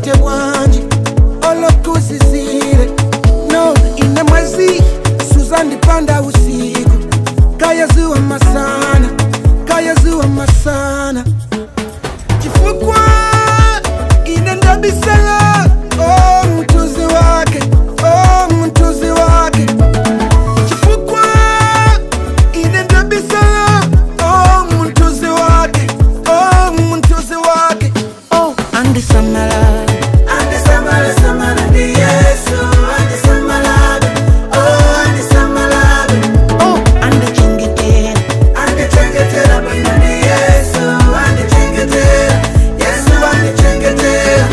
Kutente bwanji olokusisire no ine mwezi suzandipanda usiku kayaziwa masana kayaziwa masana chifukwa ine ndabisala oh mtuzi wake oh mtuzi wake chifukwa ine ndabisala oh mtuzi wake oh mtuzi wake oh andisamala Andisamala samala ndi Yesu, andisamala, oh andisamala, oh andichengetera andichengetera bwino ndi Yesu, andichengetera, Yesu andichengetera.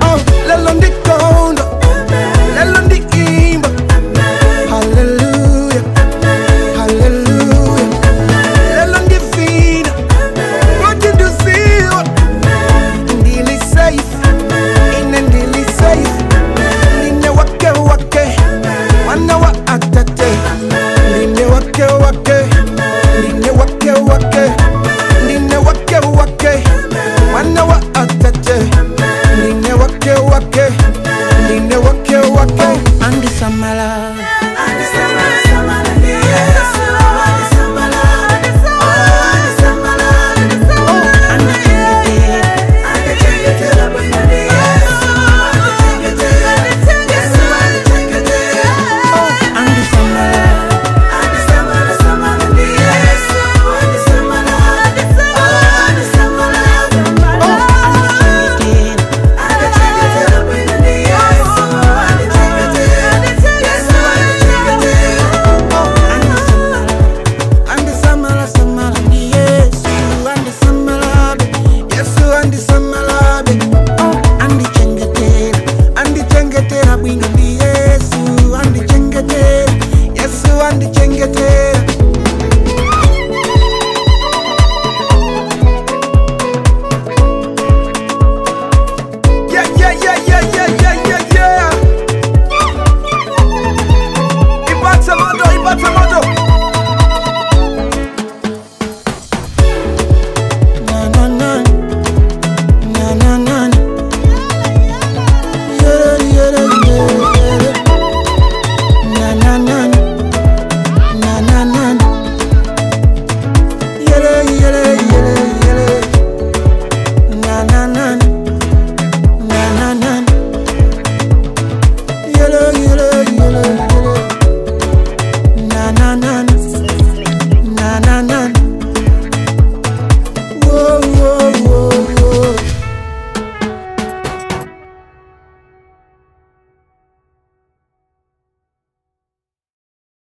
oh lelo ndikondo lelo ndiimba haleluya haleluya lelo ndivina kuti nduziwa ndili safe ine ndili safe ndine wake wake mwana wa atate ndine wake wake ndine wake wake ndine wake wake mwana wa atate ndine wake wake ndine wake wake andisamala. Andisamala samala ndi Yesu, andisamala, oh andisamala, Oh, andichengetera andichengetera bwino ndi Yesu, andichengetera, Yesu andichengetera. Oh, andisamala. Andisamala samala ndi Yesu, andisamala, oh andisamala. Oh, andichengetera Andichengetera bwino ndi Yesu, andichengetera, Yesu andichengetera. Oh, andisamala. Andisamala, samala.